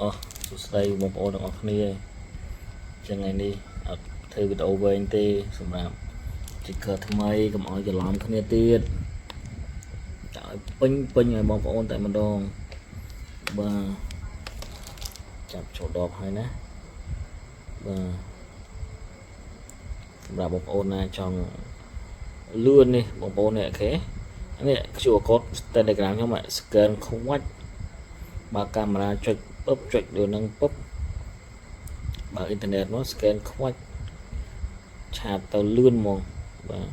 អូសួស្តីបងប្អូនទាំងអស់គ្នាចឹងថ្ងៃនេះអត់ធ្វើវីដេអូវែងទេសម្រាប់ sticker ថ្មីកុំឲ្យច្រឡំគ្នាទៀតដាក់ឲ្យពេញពេញឲ្យបងប្អូនតែម្ដងបាទចាប់ចូលដបហើយណាបាទសម្រាប់បងប្អូនណាចង់លឿននេះបងប្អូននេះOK នេះ QR code Telegram ខ្ញុំ scan ខ្វាច់បើកាមេរ៉ាចុចពឹបចុចលើនឹងពឹបបើអ៊ីនធឺណិតមក scan ខ្វាច់chat ទៅលឿនហ្មងបាទ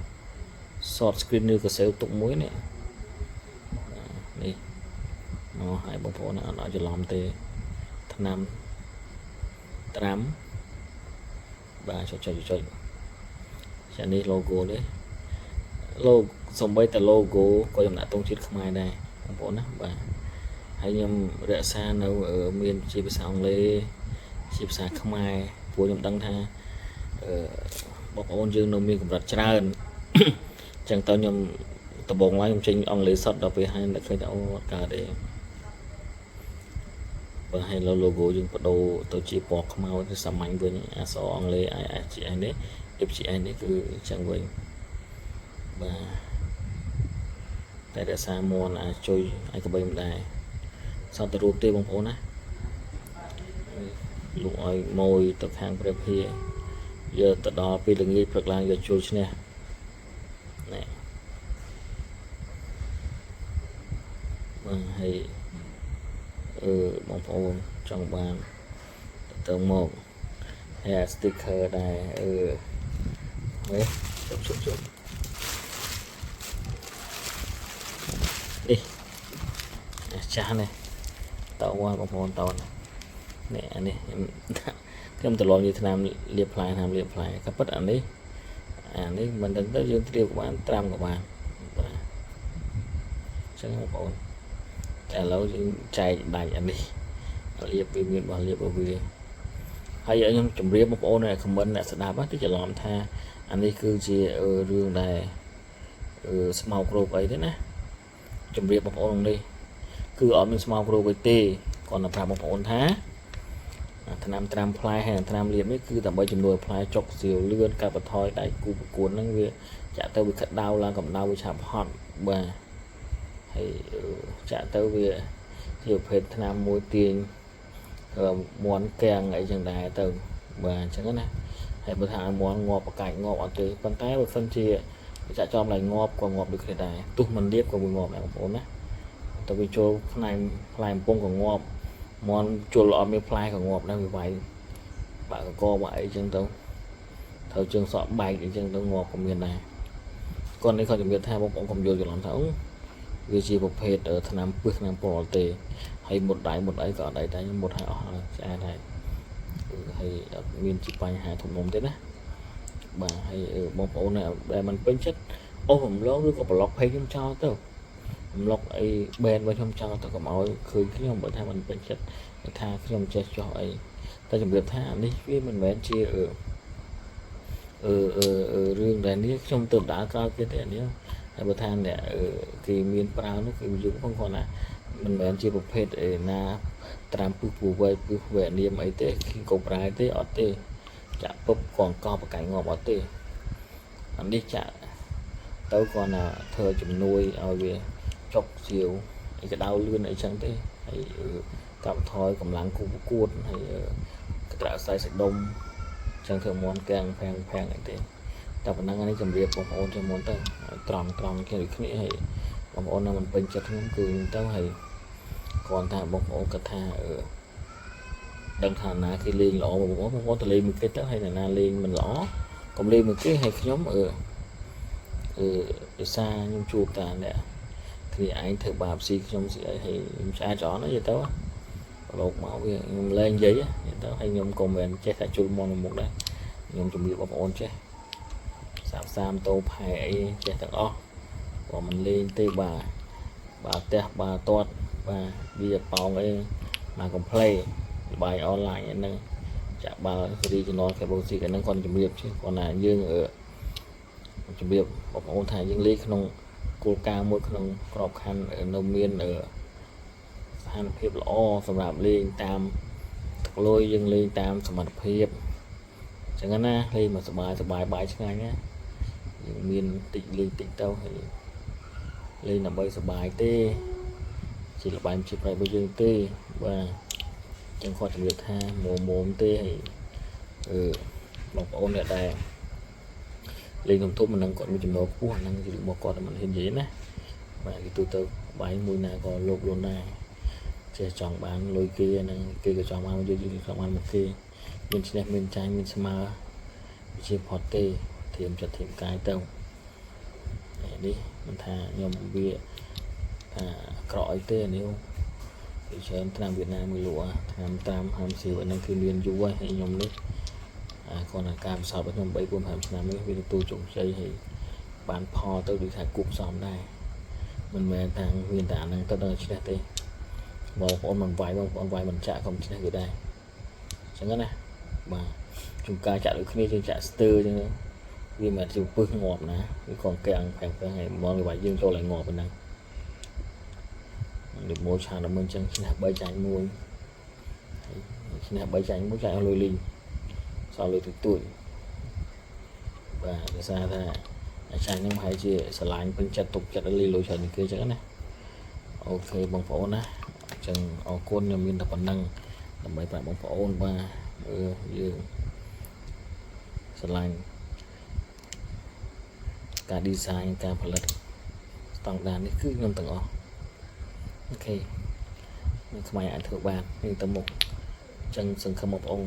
short screen ឬក៏ save ទុកមួយនេះនេះមកឲ្យបងប្អូនអត់ឲ្យច្រឡំទេថ្នាំត្រាំបាទចុចចុចចុចចានេះ logo នេះ logo សំបីតែ logo ក៏ចំណាក់ទង់ជាតិខ្មែរដែរបងប្អូនណាបាទហើយខ្ញុំរក្សានៅមានជាភាសាអង់គ្លេសជាភាសាខ្មែរព្រោះខ្ញុំដឹងថាអឺបងប្អូនយើងនៅមានកម្រិតច្រើនអញ្ចឹងតើខ្ញុំដំបងឡើងខ្ញុំចេញអង់គ្លេសសុទ្ធដល់ពេលហើយឃើញថាអូអត់កើតទេបើឲ្យ logo យើងបដូរទៅជាពណ៌ខ្មៅទៅសាមញ្ញវិញអក្សរអង់គ្លេស I S G N នេះ F G N នេះគឺអញ្ចឹងវិញបាទតែរក្សាមន់អាចជួយឲ្យកបីមិនដែរសតទៅរូបទេបងប្អូនណាលក់ឲ្យម៉ួយទៅខាងព្រះភាយកទៅដល់ពេលល្ងាចព្រឹកឡើងយកជួលឈ្នះនេះបាទហើយអឺបងប្អូនចង់បានទៅមកហើយអា sticker ដែរអឺនេះជប់ជប់ជប់នេះចាស់នេះតោបងប្អូនតោនេះអានេះខ្ញុំខ្ញុំត្រឡប់និយាយថ្នាំលាបផ្លែថ្នាំលាបផ្លែក៏ពិតអានេះអានេះមិនដឹងទៅយើងត្រៀមក៏បានត្រាំក៏បានបាទអញ្ចឹងបងប្អូនតែឥឡូវយើងចែកដាច់អានេះលាបវាមានរបស់លាបរបស់វាហើយខ្ញុំជម្រាបបងប្អូនអ្នក comment អ្នកស្ដាប់ទៅច្រឡំថាអានេះគឺជារឿងដែលស្មោករោគអីទេណាជម្រាបបងប្អូននេះគឺអត់មានស្មោករោគអីទេគាត់តែប្រាប់បងប្អូនថាថ្នាំត្រាំផ្លែហើយថ្នាំលាបនេះគឺដើម្បីជំនួយផ្លែចុកសៀវលឿនកាត់បន្ថយដៃគូប្រកួតហ្នឹងវាចាក់ទៅវាក្តៅឡើងកម្ដៅវាឆាប់ហត់បាទហើយចាក់ទៅវាជាប្រភេទថ្នាំមួយទាញមន់កាំងអីចឹងដែរទៅបាទអញ្ចឹងណាហើយបើថាឲ្យមន់ងាប់បកាច់ងាប់អត់ទេប៉ុន្តែបើសិនជាចាក់ចំឡើងងាប់ក៏ងាប់ដូចគ្នាដែរទោះមិនលាបក៏វាងាប់ដែរបងប្អូនណាទៅវាចូលផ្នែកផ្លែកំពង់ក៏ងាប់មន់ជុលអត់មានផ្លែក៏ងាប់ដែរវាវាយបាក់កកបាក់អីចឹងទៅត្រូវជើងសក់បែកអីចឹងទៅងាប់ក៏មានដែរគាត់នេះគាត់ជំរាបថាបងប្អូនកុំយល់ច្រឡំថាអូវាជាប្រភេទថ្នាំពឹសថ្នាំពុលទេហើយមុតដៃមុតអីក៏អត់អីដែរមុតឲ្យអស់ហើយស្អាតហើយហើយអត់មានជាបញ្ហាធំដុំទេណាបាទហើយបងប្អូនដែលមិនពេញចិត្តអូសរំលងឬក៏block page ខ្ញុំចោលទៅរំលកអី ban របស់ខ្ញុំចោលទៅកុំឲ្យឃើញខ្ញុំបើថាមិនពេញចិត្តថាខ្ញុំចេះចោះអីតែជំរាបថានេះវាមិនមែនជាអឺអឺអឺរឿងដែលនេះខ្ញុំទៅដើរក្រោយគេទេអានេះហើយបើថាអ្នកគេមានប្រើនោះគេយល់ផងគាត់ណាមិនមែនជាប្រភេទអីណាត្រាំពឹសពូវ័យពឹសវែនាមអីទេគីកូប្រែទេអត់ទេចាក់ពឹបកងកោបកែងាប់អត់ទេអានេះចាក់ទៅគាត់ណាធ្វើជំនួយឲ្យវាចុកសៀវអីក្តៅលឿនអីចឹងទេហើយកាត់បន្ថយកម្លាំងគូប្រកួតហើយកត្រាក់ខ្សែសាច់ដុំចឹងធ្វើមន់កាំងផាំងផាំងអីទេតែប៉ុណ្ណឹងនេះជម្រាបបងប្អូនជាមុនទៅត្រង់ត្រង់គ្នាដូចគ្នាហើយបងប្អូននៅមិនពេញចិត្តខ្ញុំគឺទៅហើយគ្រាន់តែបងប្អូនគាត់ថាអឺដឹងថាណាគេលេងល្អបងប្អូនបងប្អូនទៅលេងមួយគេទៅហើយណាលេងមិនល្អកុំលេងមួយគេហើយខ្ញុំអឺអឺដោយសារខ្ញុំជួបតាអ្នកគ្នាឯងធ្វើបាបស៊ីខ្ញុំស៊ីអីហើយខ្ញុំឆ្អែតច្អន់និយាយទៅលោកមកវាខ្ញុំលែងនិយាយនិយាយទៅហើយខ្ញុំក៏មិនចេះតែជុលមកមុខដែរខ្ញុំជំរាបបងប្អូនចេះសាបសាមតោផែអីចេះទាំងអស់បើមិនលេងទេបាទបាទផ្ទះបាទទាត់បាទវាប៉ោងអីមកកំ pl បាយអនឡាញហ្នឹងចាក់បាល់សេរីចំណងខេបូស៊ីហ្នឹងគាត់ជំរាបជាគាត់ណាយើងជំរាបបងប្អូនថាយើងលេងក្នុងគោលការណ៍មួយក្នុងក្របខ័ណ្ឌនៅមានស្ថានភាពល្អសម្រាប់លេងតាម លុយយើងលេងតាមសមត្ថភាពអញ្ចឹងណាលេងមកសบายសบายបាយឆ្ងាញ់ណាយើងមានតិចលេងតិចទៅហើយលេងដើម្បីសบายទេជាលបែងជាប្រៃរបស់យើងទេបាទអញ្ចឹងគាត់ជំរាបថាមុំមុំទេហើយអឺបងប្អូនអ្នកដែលលេងធំធំមិននឹងគាត់មានចំណូលខ្ពស់អាហ្នឹងជារបស់គាត់មិនហ៊ាននិយាយណាបាទគេទូទៅបាយមួយណាក៏លោភលន់ដែរចេះចង់បានលុយគេហ្នឹងគេក៏ចង់បានយើងយើងចង់បានមកគេមានឈ្នះមានចាញ់មានស្មើជាផុតទេធៀមចិត្តធៀមកាយទៅនេះមិនថាខ្ញុំវាថាអាក្រក់អីទេនេះពីច្រើនថ្នាំវៀតណាមមួយលក់ថ្នាំតាមហាមសៀវហ្នឹងគឺមានយូរហើយខ្ញុំនេះអាគាត់ថាការពិសោធន៍របស់ខ្ញុំ3 4 5ឆ្នាំនេះវាទទួលជោគជ័យហើយបានផលទៅដូចថាគួបផ្សំដែរមិនមែនថាមានតែអាហ្នឹងទៅដល់ឈ្នះទេបងប្អូនមិនវាយបងប្អូនវាយមិនចាក់ក៏មិនឈ្នះគេដែរអញ្ចឹងណាបាទជួនកាលចាក់ដូចគ្នាយើងចាក់ស្ទើអញ្ចឹងវាមិនជាពឹសងាប់ណាវាក៏កាំងផែងផែងហើយមកវាយយើងចូលឲ្យងាប់ប៉ុណ្ណឹងដូចមួយឆានដល់មើលអញ្ចឹងឈ្នះ3ចាញ់1ឈ្នះ3ចាញ់1ចាញ់អស់លុយលីងសល់លុយតិចតួចបាទដោយសារថាអាចារ្យហ្នឹងប្រហែលជាស្រឡាញ់ពេញចិត្តទុកចិត្តឲ្យលីលុយច្រើនជាងគេអញ្ចឹងណាOK បងប្អូនណាអញ្ចឹងអរគុណខ្ញុំមានតែប៉ុណ្ណឹងដើម្បីប្រាប់បងប្អូនបាទអឺយើងស្រឡាញ់ការ design ការផលិតស្តង់ដារនេះគឺខ្ញុំទាំងអស់OK នឹងខ្មែរអាចធ្វើបាននេះទៅមុខអញ្ចឹងសង្ឃឹមបងប្អូន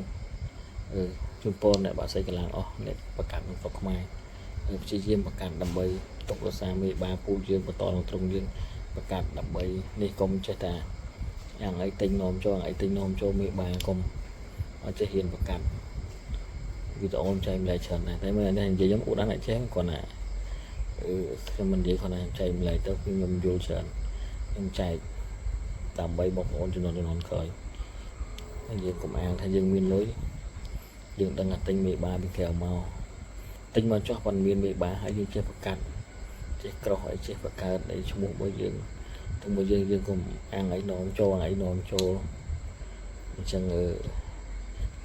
អឺជូនពរអ្នកបាក់សីកម្លាំងអស់អ្នកប្រកាសក្នុងស្រុកខ្មែរព្យាយាមប្រកាសដើម្បីទុករក្សាមេបាពូជយើងបន្តក្នុងត្រង់យើងប្រកាសដើម្បីនេះកុំចេះតែយ៉ាងអីទិញនាំចូលអីទិញនាំចូលមេបាកុំអត់ចេះហ៊ានប្រកាសវីដេអូចែកម្លែកច្រើនដែរតែមើលនេះនិយាយខ្ញុំអួតអានអត់ចេះគាត់ណាអឺខ្ញុំមិននិយាយគាត់ណាចែកម្លែកទៅគឺខ្ញុំយល់ច្រើនខ្ញុំចែកដើម្បីបងប្អូនជំនាន់ជំនាន់ក្រោយហើយយើងកុំអាងថាយើងមានលុយយើងដឹងថាទិញមេបាពីក្រៅមកទិញមកចោះប៉ុនមានមេបាហើយយើងចេះប្រកាសចេះក្រោះអីចេះបង្កើតអីឈ្មោះរបស់យើងទៅមួយយើងយើងកុំអាងអីនាំចូលអាងអីនាំចូលអញ្ចឹងអឺ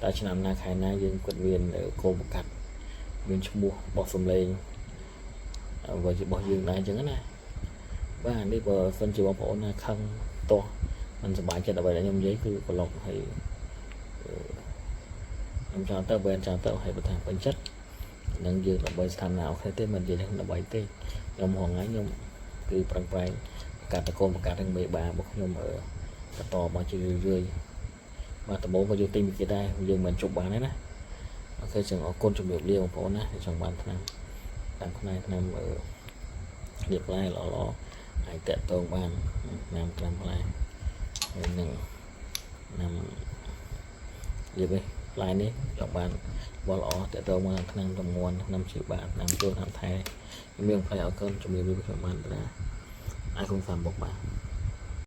តើឆ្នាំណាខែណាយើងគាត់មានគោលប្រកាសមានឈ្មោះបោះសំឡេងអ្វីជារបស់យើងដែរអញ្ចឹងណាបាទនេះបើសិនជាបងប្អូនណាខឹងទាស់មិនសប្បាយចិត្តអ្វីដែលខ្ញុំនិយាយគឺប្លុកហើយខ្ញុំចង់ទៅបែនចង់ទៅហើយបើថាពេញចិត្តនឹងយើងដើម្បីស្ថានណាOK ទេមិននិយាយនឹងដើម្បីទេខ្ញុំហងៃខ្ញុំគឺប្រឹងប្រែងបង្កើតតកូនបង្កើតនឹងមេបារបស់ខ្ញុំបន្តមកជារឿយៗបាទដំបូងក៏យើងទិញពីគេដែរយើងមិនជប់បានទេណាOK ចឹងអរគុណជំរាបលាបងប្អូនណាចង់បានថ្នាំតាមផ្នែកថ្នាំអឺរៀបផ្លែល្អល្អអាចតាក់ទងបានថ្នាំត្រាំផ្លែហើយនឹងថ្នាំរៀបឯផ្លែនេះចង់បានបលល្អតាក់ទងមកថ្នាំតំងន់ថ្នាំជាបាថ្នាំចូលថ្នាំថែមានផ្លែអរគុណជំរាបលាខ្ញុំបានតាអាចគុំសាមបុកបាទ។